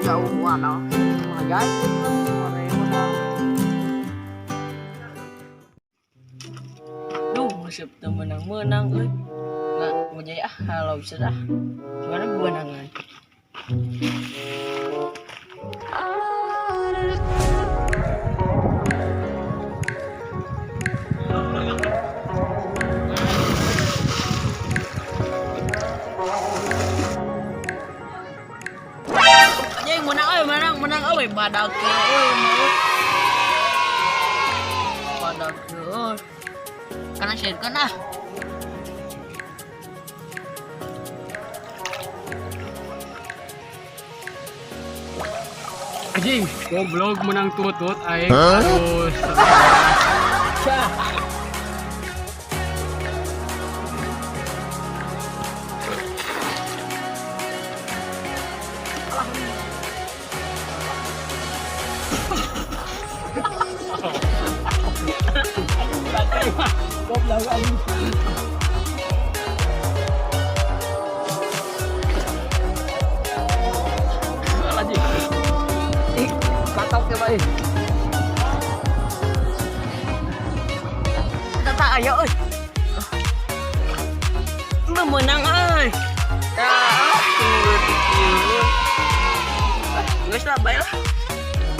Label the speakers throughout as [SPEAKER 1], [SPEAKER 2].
[SPEAKER 1] Jauh ano. Mga gadget, mga.
[SPEAKER 2] Duh, resep teu meunang-meunang euy. Nggak mau jadi ah, kalau bisa dah. Gimana beunangan? Anjing menang euy, menang, menang euy, badak euy, mau. Badak euy. Karena share kan ah.
[SPEAKER 3] Anjing, goblok menang tutut aing. Aduh. Goblok anjing. Anjing.
[SPEAKER 1] Ih, batok ya, Pak.
[SPEAKER 2] Tata ayo euy. Lu menang euy. Tah, tunggu ieu. Ah, geus lah bae lah.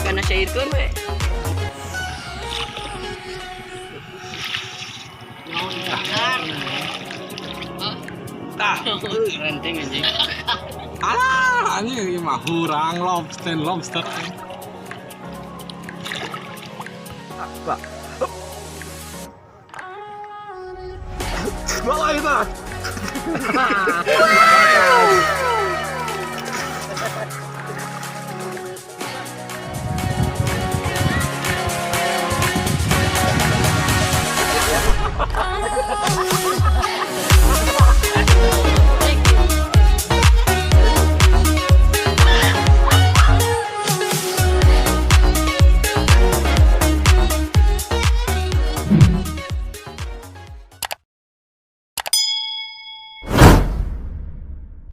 [SPEAKER 2] Karena syairkeun we.
[SPEAKER 3] Tah,
[SPEAKER 2] Renteng anjing.
[SPEAKER 3] alah, anjing ieu mah hurang lobster lobster.
[SPEAKER 1] Pak.
[SPEAKER 3] Bawa itu.
[SPEAKER 1] Wow.